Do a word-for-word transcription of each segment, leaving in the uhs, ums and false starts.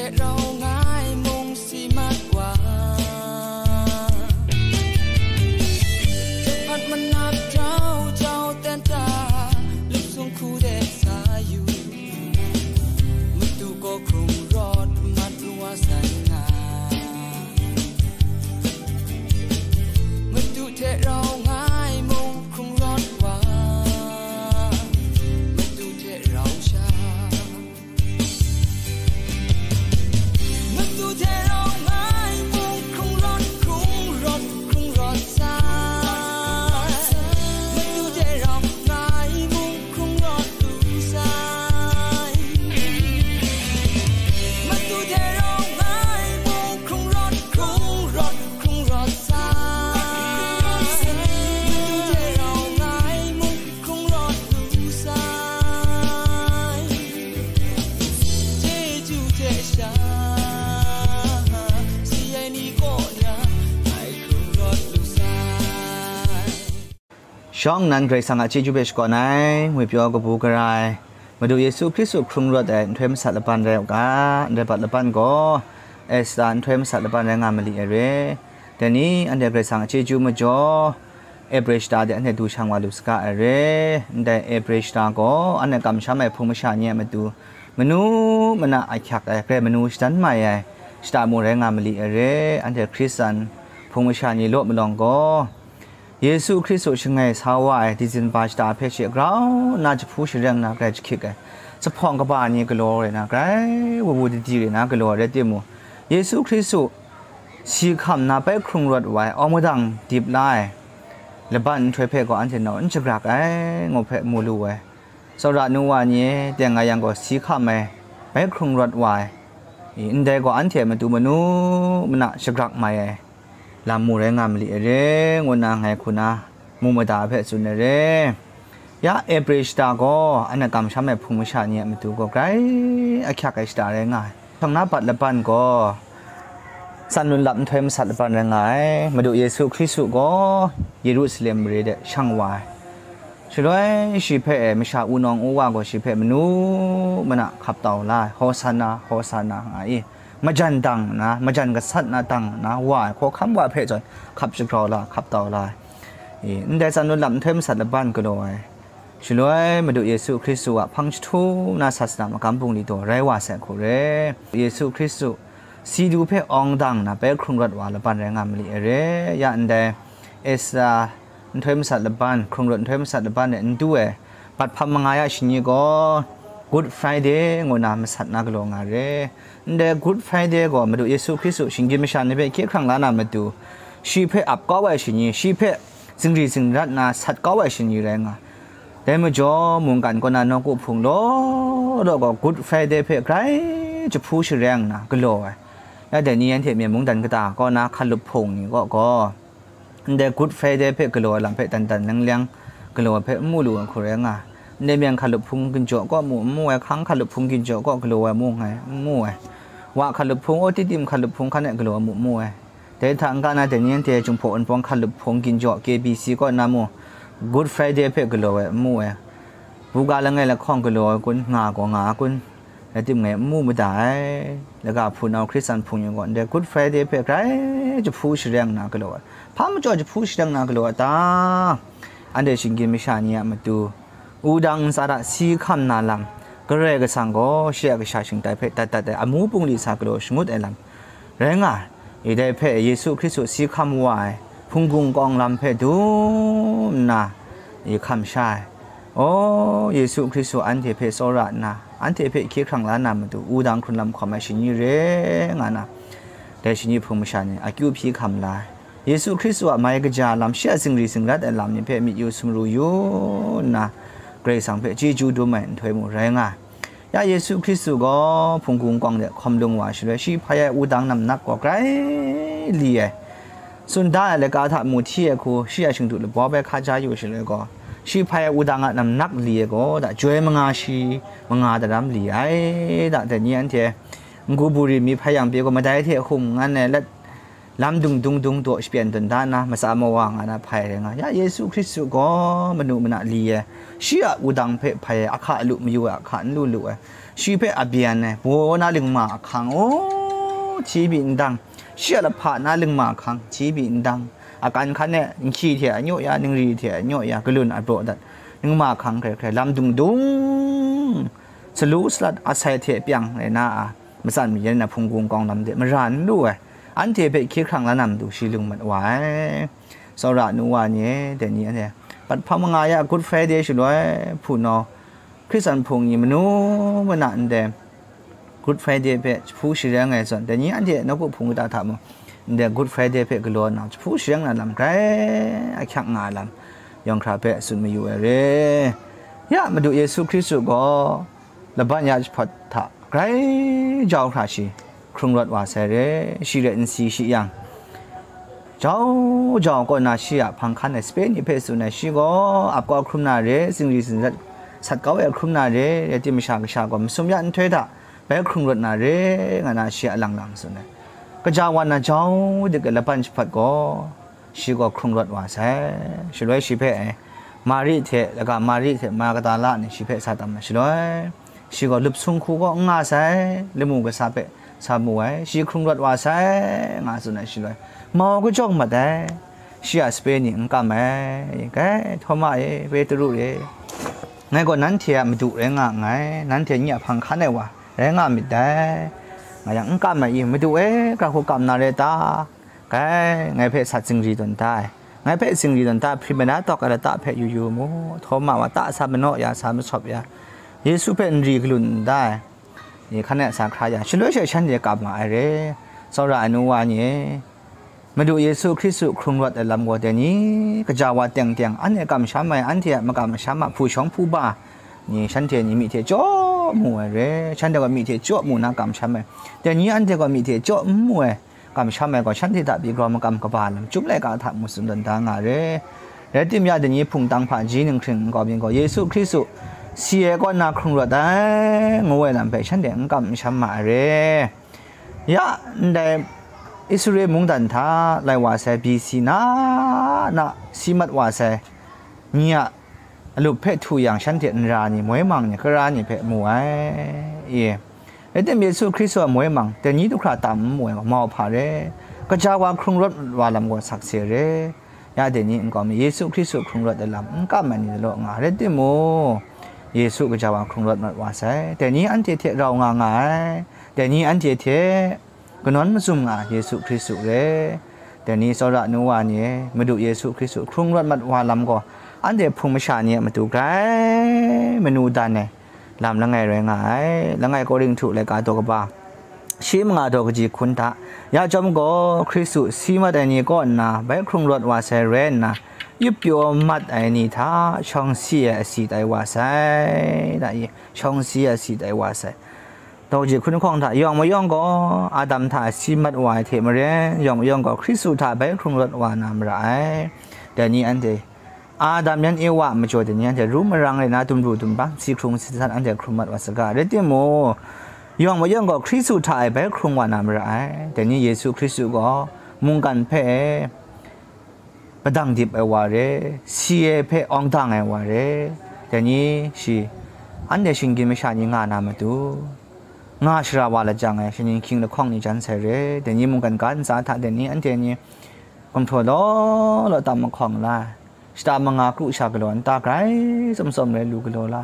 Rau ngai mung si mat wa, jahpat manap jau jau ten ta, lup sung hku de sa yu, matu gaw hkrung rawt mat wa sai nga. Matu hte rau ngai mung hkrung rawt wa, matu hte rau sha. Matu hte rau ngai mung hkrung rawt, hkrung rawt, hkrung rawt sai. Matu hte rau ngai mung hkrung rawt lu sai. Matu hte rau ngai mung hkrung rawt, hkrung rawt, hkrung rawt sai. Matu hte rau ngai mung hkrung rawt lu sai. Chyeju hte sha, si ai ni kaw na, ngai hkrung rawt lu sai. Shawng nnan Karai Kasang a chyeju hpe shakawn ai, ngwi pyaw kabu gara ai, Madu Yesu Hkristu hkrung rawt ai nhtoi masat laban rai u ga, ndai bat laban gaw, Esta nhtoi masat laban rai nga mali ai re. Dai ni anhte Karai Kasang a chyeju majaw, Ebre shata de anhte du shang wa lu saga ai re. Ndai Ebre shata gaw anhte kamsham ai hpung masha ni a matu, manu mana ahkyak ai, grai manu shadan mai ai shata mung rai nga mali ai re. Anhte Hkristan hpung masha ni law malawng gaw, Yesu Hkristu shangai sa wa ai Disemba shata hpe she grau nna jahpu shareng nna grai jahkyik ai, zuphpawng kaba ni galaw rai na, grai wuwu didi rai na galaw ai rai timung, Yesu Hkristu si hkam nna bai hkrung rawt wa ai, awng madang dip la ai laban nhtoi hpe gaw anhte nau n shagrak ai, ngu hpe mu lu ai. Tsawra nu wa ni e, teng nga yang gaw, si hkam ai, bai hkrung rawt wa ai, i, ndai gaw anhte matu manu mana shagrak mai ai lam mu rai nga mali ai re, ngu nna ngai hku na mu mada ai hpe tsun ai re. Ya Ebre shata gaw anhte kamsham ai hpung masha ni a matu gaw grai ahkyak ai shata rai nga ai. Shawng nna bat laban gaw, tsan lun lap nhtoi masat laban rai nga ai. Madu Yesu Hkristu gaw Yerusalem mare de shang wa ai. Shaloi shi hpe e masha wunawng uwa gaw shi hpe manu mana hkap tau la ai, Hosana, Hosana, nga i, majan dang nna, majan gasat na dang nna wa ai, hkawhkam wa hpe zawn hkap shagrau la, hkap tau la ai. I, ndai tsan lun lap nhtoi masat laban galaw ai. Shaloi Madu Yesu Hkristu a hpang jahtum na sasana magam bungli daw rai wa sai hku re. Yesu Hkristu si du hpe awng dang nna bai hkrung rawt wa laban rai nga mali ai re. Ya ndai Esta nhtoi masat laban, hkrung rawt nhtoi masat laban de n du ai, bat hpam manga ya shani gaw Good Friday ngu na masat na galaw nga re. Ndai Good Friday gaw Madu Yesu Hkristu shinggyim masha ni hpe hkye hkrang la na matu, shi hpe ap kau ai shani, shi hpe zingri zingrat na sat kau ai shani rai nga. Dai majaw, mungkan kaw na nawku hpung law law gaw Good Friday hpe grai jahpu shareng nna galaw ai. Ya dai ni anhte Myen mungdan kata kaw na hkalup hpung ni kaw gaw, ndai Good Friday hpe galaw ai lam hpe dan dan leng leng galaw ai hpe n mu lu ai hku rai nga. Ndai myen hkalup hpung ginjaw kaw mu n mu ai, hkang hkalup hpung ginjaw kaw galaw ai mu nngai, n mu ai. Wa hkalup hpung, aw, titim hkalup hpung hkan e galaw ai mu n mu ai. Dai hta n-ga na dai ni anhte Jinghpaw Wunpawng hkalup hpung ginjaw K B C kaw na mu, Good Friday hpe galaw ai n mu ai. Buga langai lahkawng galaw ai kun, nga gaw nga ai kun, rai timung, n mu mada ai. Laga hpunau Hkristan hpung yawng gaw ndai Good Friday hpe grai jahpu shareng nna galaw ai. Hpa majaw jahpu shareng nna galaw ai ta? Anhte shinggyim masha ni a matu, wudang ntsa hta si hkam na lam, Karai Kasang gaw shi a kasha shingtai hpe dat dat ai amu bungli sa galaw shangut ai lam rai nga ai. I dai hpe Yesu Hkristu si hkam wa ai hpunggung kawng lam hpe dum nna i hkam sha ai. Aw, Yesu Hkristu anhte hpe tsawra nna, anhte hpe hkye hkrang la na matu, wudang hkrun lam hkawm ai shani re nga na, dai shani hpung masha ni akyu hpyi hkam la ai. Yesu Hkristu a mai kaja lam, shi a zingri zingrat ai lam ni hpe myit yu sumru yu nna, Karai Kasang hpe chyeju dum ai nhtoi mung rai nga ai. Ya Yesu Hkristu gaw hpunggung kawng de hkawm lung wa ai shaloi, shi hpai ai wudang namnak gaw grai li ai. Tsun da ai laika hta mu hti ai hku, shi a shingdu labaw bai hka ja yu ai shaloi gaw, shi hpai ai wudang a namnak li ai gaw, da joi manga shi manga daram li ai. Da dai ni anhte n-gu buri mi hpai yang pyi gaw, madai hte hkum ngan ai let, lam dung dung dung daw shapyen dun da nna, matsa mawa nga na hpai rai nga. Ya Yesu Hkristu gaw manu mana li ai, shi a wudang hpe hpai ai, ahka alu mayu ai, ahka n lu lu ai, Shi hpe a byan ai, baw na lingma ahkang, o, hti bi n dang, shi a lahpa na lingma ahkang, hti bi n dang, akan hkan e, nhki hte a nyaw ya, ningri hte a nyaw ya, galun a braw dat, lingma ahkang hkrai hkrai, lam dung dung, salu salat asai hte pyang rai na a, matsan mayan na hpunggung kawng lam de mara n lu ai, anhte hpe hkye hkrang la na matu shi lung mat wa ai. Tsawra nu wa ni e, dai ni anhte, pat hpang manga ya Good Friday shaloi, hpunau, Hkristan hpung ni manu mana ndai Good Friday hpe jahpu shareng ai zawn, dai ni anhte nawku hpung kata hta mung, ndai Good Friday hpe galaw nna, jahpu shareng na lam grai ahkyak nga ai lam, yawng hkra hpe tsun mayu ai re. Ya Madu Yesu Hkristu gaw, laban ya jahpawt hta grai jau hkra shi, hkrung rawt wa sai re, shi rai nsi shi yang, jau jau kaw na shi a hpang hkan ai sape ni hpe tsun ai, shi gaw ap kau hkrum na re, zingri zingrat sat kau ai hkrum na re, rai tim masha kasha gaw masum ya nhtoi hta bai hkrung rawt na re, nga na shi a lang lang tsun ai. Kaja wa na jau dik ai laban jahpawt gaw, shi gaw hkrung rawt wa sai. Shaloi shi hpe, eh, Mari hte, laga Mari hte Magdala ni shi hpe sa tam ai shaloi, shi gaw lup sung hku kaw n nga sai, lamu kasa hpe sa mu ai, shi hkrung rawt wa sai, nga tsun ai shaloi, mau kajawng mat ai, shi a sape ni n kam ai, kai, Htawma e, Petru e, ngai gaw nanhte a Madu rai nga nngai, nanhte nye a hpang hkan ai wa rai nga myit dai, nga yang n kam ai i, Madu e, gara hku kam na re ta? Kai, ngai hpe sat zingri tawn da ai, ngai hpe zingri tawn da ai, hpri mada tawk ai lata hpe yu yu mu, Htawma wa ta sa manaw ya, sa masawp ya, Yesu hpe nri galun n da ai, ni hkan e sa hkra ya, shaloi she shanhte kam nga ai re. Tsawra ai nu wa ni e, Madu Yesu Hkristu hkrung rawt ai lam gaw dai ni, kaja wa teng teng, anhte kamsham ai, anhte a makam masham a hpu shawng hpu ba ni, shanhte ni myi hte chyaw mu ai re, shanhte gaw myi hte chyaw mu na kamsham ai, dai ni anhte gaw myi hte chyaw n mu ai, kamsham ai gaw shanhte hta pyi grau makam kaba lam chyum laika hta mu tsun tawn da nga re. Rai tim ya, dai ni hpung tang hpaji ninghkring nkau mi gaw Yesu Hkristu si ai kaw nna hkrung rawt ai, ngu ai lam hpe shanhte n kam n sham ma ai re. Ya, ndai Israel mungdan hta lai wa sai B C na na si mat wa sai ni a alup hpe htu yang, shanhte nra ni, moi mang ni, kara ni hpe mu ai, i. Rai tim, Yesu Hkristu a moi mang, dai ni du hkra tam n mu ai, mau hpa re, kaja wa hkrung rawt wa lam gaw sakse re. Ya dai ni nkau mi, Yesu Hkristu hkrung rawt ai lam n kam ai ni law nga, rai timung, Yesu kaja wa hkrung rawt mat wa sai, dai ni anhte hte rau nga nga ai, dai ni anhte hte kanawn mazum nga ai Yesu Hkristu re. Dai ni tsawra nu wa ni e, Madu Yesu Hkristu hkrung rawt mat wa lam gaw, anhte hpung masha ni a matu grai manu dan ai lam langai rai nga ai. Langai Korinhtu laika daw kaba shi manga daw kaji hkun hta, ya chyawm gaw, Hkristu si mat ai ni kaw nna bai hkrung rawt wa sai rai nna, yup pyaw mat ai ni hta shawng si ai asi tai wa sai, da i, shawng si ai asi tai wa sai. Daw kaji hkun hkawng hta, yawng mayawng gaw Adam hta si mat wa ai hte maren, yawng mayawng gaw Hkristu hta bai hkrung rawt wa na mara ai. Dai ni anhte, Adam yan Ewa a majaw dai ni anhte ru marang rai na, dumru dumbang, si hkrung si san anhte hkrung mat wa saga. Rai timung, yawng mayawng gaw Hkristu hta e bai hkrung wa na mara ai. Dai ni Yesu Hkristu gaw mungkan hpe padang dip ai wa re, si ai hpe awng dang ai wa re. Dai ni shi, anhte shinggyim masha ni nga na matu, nga shara wa lajang ai shaning hkying lahkawng ni jan sai re. Dai ni mungkan ga ntsa hta dai ni anhte ni gumhpraw law law tam mahkawng la, shata manga kru sha galaw nta grai tsawm tsawm rai lu galaw la,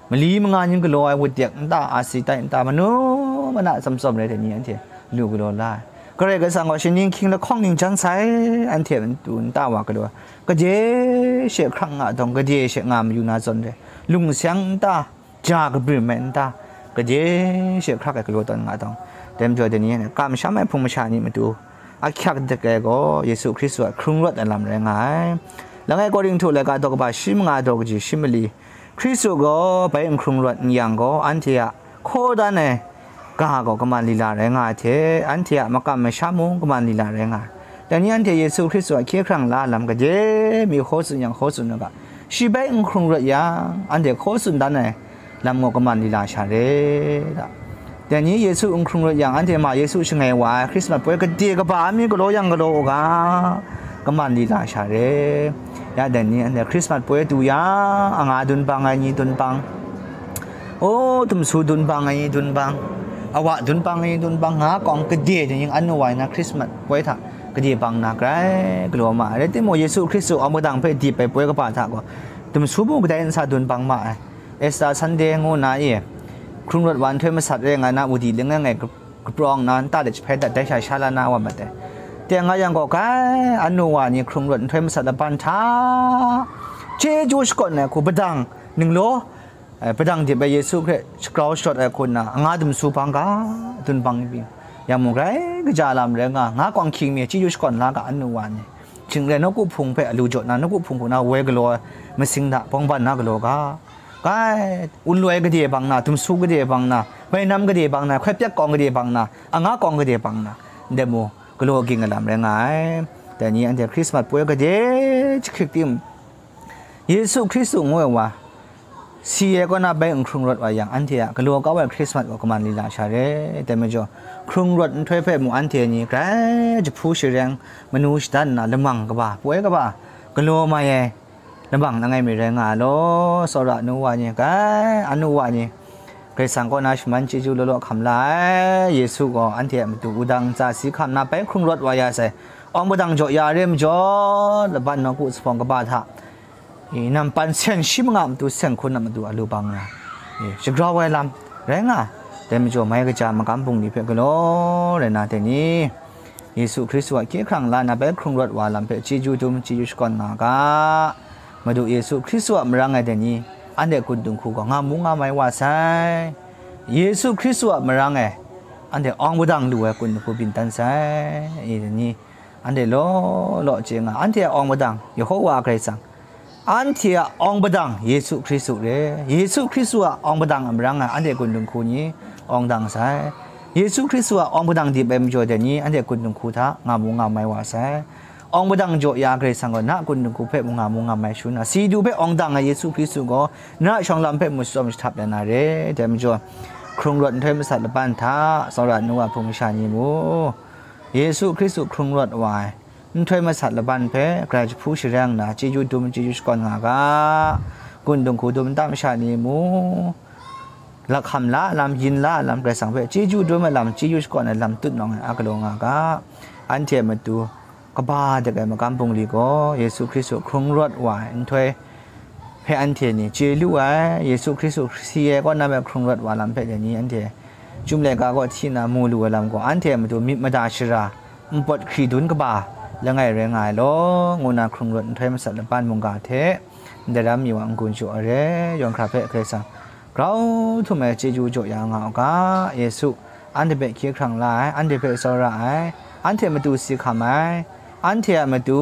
mali manga ning galaw ai wut yak nta, asi tai nta, manu mana tsawm tsawm rai dai ni anhte lu galaw la ai. Karai Kasang gaw shaning hkying lahkawng ning jan sai, anhte matu nta wa galaw ai. Gade she hkrak nga dawng, gade she nga mayu na zawn re, lung seng nta, ja kabrim ai nta, gade she hkrak ai galaw tawn nga dawng, dai majaw dai ni kamsham ai hpung masha ni matu ahkyak dik ai gaw Yesu Hkristu a hkrung rawt ai lam rai nga ai. Langai Korinhtu laika daw kaba shi manga daw kaji shi mali, Hkristu gaw bai n hkrung rawt n yang gaw, anhte a hkaw dan ai ga gaw kaman lila rai nga ai hte, anhte a makam masham mung kaman lila rai nga ai. Dai ni anhte Yesu Hkristu a hkye hkrang la lam gade mi hkaw tsun yang hkaw tsun u ga, shi bai n hkrung rawt yang, anhte hkaw tsun dan ai lam gaw kaman lila sha re, da. Dai ni Yesu n hkrung rawt yang, anhte ma Yesu shangai wa ai Hkrismat poi gade kaba mi galaw yang galaw u ga, kaman lila sha re. Ya dai ni anhte Hkrismat poi du yang, anga dun bang ai ni dun bang, O, dumsu dun bang ai ni dun bang, awa dun bang ai ni dun bang, nga kawng gade ning yin an nu wa na Christmas poi hta gade bang na grai galaw ma ai. Rai timung, Yesu Hkristu awng madang hpe dip ai poi kaba hta gaw, dumsu mung kadai nsa dun bang ma ai. Easter Sunday ngu na e, hkrung rawt wa nhtoi masat rai nga na, wudi langai ngai kaprawng na, nta let jahpai dat dai sha sha la na wa mat ai. Teng nga yang gaw, grai an nu wa ni hkrung rawt nhtoi masat laban hta, chyeju shakawn ai hku, padang ninglaw, eh, padang dip ai Yesu hpe shagrau sharawt ai hku nna, anga dumsu bang ga, dun bang bing, yang mung grai kaja lam rai nga, nga kawng hkying mi chyeju shakawn la ga, an nu wa ni. Shing rai, nawku hpung hpe alu jaw na, nawku hpung hku na woi galaw ai masing hta bawng ban na galaw ga, grai, wunloi gade bang na, dumsu gade bang na, bainam gade bang na, hkoi pyak kawng gade bang na, anga kawng gade bang na, ndai mu galaw ging ai lam rai nga ai. Dai ni anhte Hkrismat poi gade jahkrik tim, Yesu Hkristu ngu ai wa, si ai kaw na bai n hkrung rawt wa yang, anhte a galaw kau ai Hkrismat gaw kaman lila sha re. Dai majaw, hkrung rawt nhtoi hpe mu anhte ni grai jahpu shareng, manu shadan nna lamang kaba, poi kaba, galaw mai ai lamang langai mi rai nga ai law, tsawra nu wa ni, grai anu wa ni, Karai Kasang kaw na shaman chyeju law law hkam la ai. Yesu gaw anhte a matu wudang ntsa si hkam na bai hkrung rawt wa ya sai. Awng padang jaw ya re majaw, laban nawku zuphpawng kaba hta, e, nampan sen shi manga matu sen hkun a matu a lu bang na, e, shagrau ai lam rai nga. Dai majaw, mai kaja magam bungli hpe galaw rai na, dai ni, Yesu Hkristu a hkye hkrang la na bai hkrung rawt wa lam hpe chyeju dum, chyeju shakawn nga ga. Madu Yesu Hkristu a marang e, dai ni, anhte kun dinghku gaw nga mu nga mai wa sai. Yesu Hkristu a marang e, anhte awng padang lu ai kun dinghku byin dan sai. E, dai ni, anhte law law chye nga, anhte a awng padang, Yehowa Karai Kasang, anhte a awng padang, Yesu Hkristu re, Yesu Hkristu a awng padang a marang e, anhte kun dinghku ni awng dang sai. Yesu Hkristu a awng padang dip ai majaw dai ni, anhte kun dinghku hta nga mu nga mai wa sai. Awng padang jaw ya Karai Kasang gaw, na kun dinghku hpe mu nga mu nga mai shu na, si du hpe awng dang ai Yesu Hkristu gaw, na a shawng lam hpe mu tsawm jahtap ya na re. Dai majaw, hkrung rawt nhtoi masat laban hta, tsawra nu wa hpung masha ni mu, Yesu Hkristu hkrung rawt wa ai nhtoi masat laban hpe grai jahpu shareng nna, chyeju dum, chyeju shakawn nga ga. Kun dinghku dum nta masha ni mu, lahkam la lam, yin la lam, Karai Kasang hpe chyeju dum ai lam, chyeju shakawn ai lam tut nawng ai a galaw nga ga. Anhte a matu kaba dik ai magam bungli gaw, Yesu Hkristu hkrung rawt wa ai nhtoi hpe anhte ni chye lu ai. Yesu Hkristu si ai kaw na bai hkrung rawt wa lam hpe dai ni, anhte chyum laika kaw hti na mu lu ai lam gaw, anhte a matu myit mada shara, npawt hkri dun kaba langai rai nga ai law, ngu na hkrung rawt nhtoi masat laban mungga hte ndai ram mi wa n-gun jaw ai re. Yawng hkra hpe Karai Kasang grau htum ai chyeju jaw ya nga u ga. Yesu, anhte hpe hkye hkrang la ai, anhte hpe tsawra ai, anhte matu si hkam ai, anhte a matu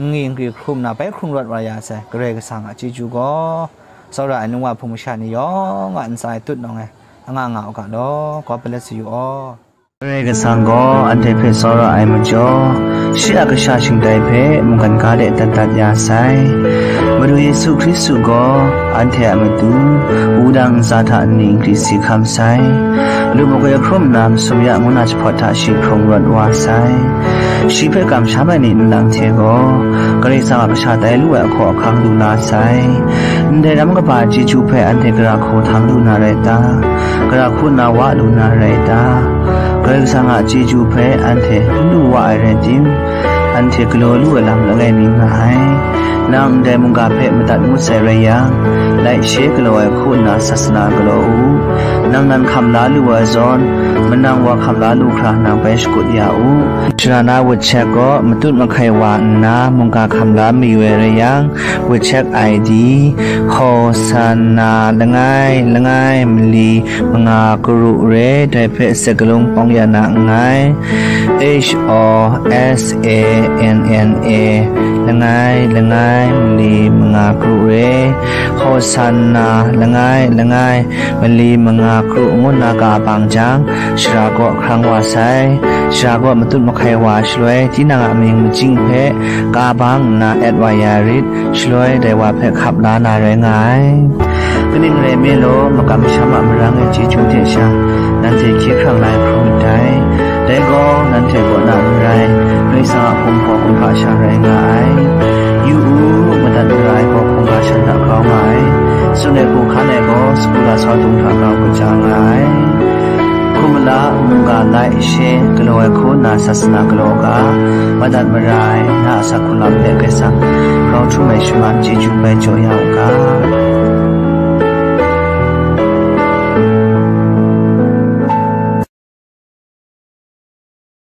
n-, ngwi n-gri hkrum na bai hkrung rawt wa ya sai Karai Kasang a chyeju gaw, tsawra ai nu wa hpung masha ni yawng a ntsa e tut nawng ai anga nga u ga law, God bless you all. Karai Kasang gaw anhte hpe tsawra ai majaw, shi a kasha shingtai hpe mungkan ga de dat dat ya sai. Madu Yesu Hkristu gaw anhte a matu wudang ntsa hta nni n-gri si hkam sai. Lu magwi hkrum nna masum ya ngu na jahpawt hta shi hkrung rawt wa sai. Shi hpe kamsham ai ni nlang hte gaw, Karai Kasang a kasha tai lu ai ahkaw ahkang lu la sai. Ndai ram kaba chyeju hpe anhte gara hku htang lu na rai ta? Gara hku nna wa lu na rai ta? Karai Kasang a chyeju hpe anhte n lu wa ai rai tim, anhte galaw lu ai lam langai mi nga ai. Nang ndai mungga hpe madat ngut sai rai yang, laishe galaw ai hku nna sasana galaw u. Nang nan hkam la lu ai zawn, manang wa hkam la lu hkra nang bai shakut ya u. Shara na wut shek gaw matut mahkai wa nna mungga hkam la mayu ai rai yang, wut shek I D, Hosanna langai langai mali manga karu re, dai hpe sakalung pawng ya na nngai. H O S A N N A langai langai mali manga karu re, Hosanna langai langai mali manga karu ngu nna ka bang jang, shara kaw hkrang wa sai. Shara kaw matut mahkai wa shaloi, tinang a mying machying hpe ka bang nna et wa ya rit, shaloi dai wa hpe hkap la na rai nga ai. Kaning rai nme law, makam masham a marang e chyeju hte sha, nanhte hkye hkrang la ai hkrum myit dai. Dai gaw, nanhte kaw na n rai, Karai Kasang a hpung hpaw hkungga sha rai nga ai. Yu u, madat mara ai gaw hkungga shan hta grau nga ai. Tsun ai hku hkan ai gaw, Sagu lasau dung hta grau kaja nga ai. Hku mala mungga lai she galaw ai hku nna sasana galaw ga, madat mara ai na a asak hkrung lam hpe Karai Kasang grau htum ai shaman chyeju bai jaw ya u ga.